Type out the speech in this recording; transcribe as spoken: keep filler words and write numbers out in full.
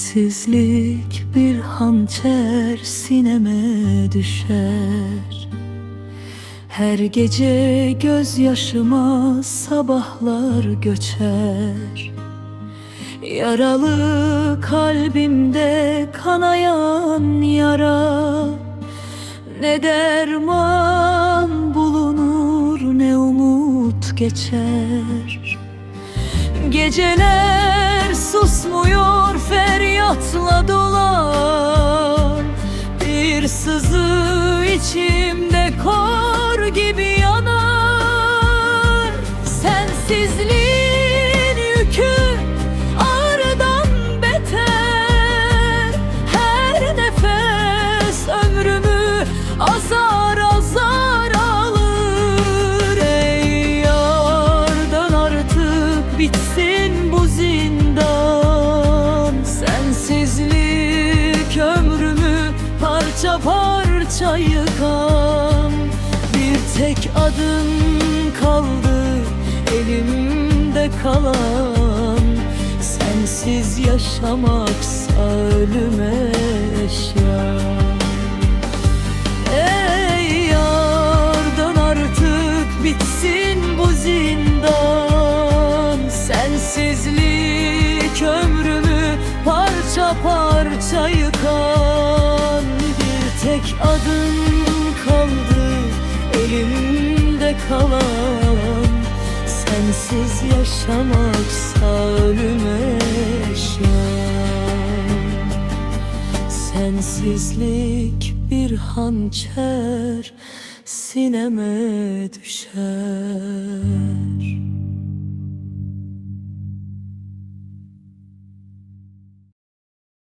سىزلىك بىر ھانچەر سىنەمە دۈشەر. ھەر گېچە كۆز ياشىما ساباھلار كۆچەر. يارالىق قەلبىمدە قانايان يارا. Ne derman bulunur, ne umut geçer. Geceler susmuyor, feryatla dolar. Bir sızı içimde kor gibi yanar. Sensizliğin yükü ağrıdan beter. Her nefes ömrümü azar azar alır. Ey yardan artık bitsin bu zindan. Sensizlik ömrümü parça parça yıkan. Bir tek adın kaldı elimde kalan. Sensiz yaşamaksa ölüme eşya. Ey yardan artık bitsin bu zindan. Sensizlik ömrümü parça parça yıkan. Bir tek adın kaldı elimde kalan. Sensiz yaşamaksa ölüme eşya. Sensizlik bir hançer sineme düşer.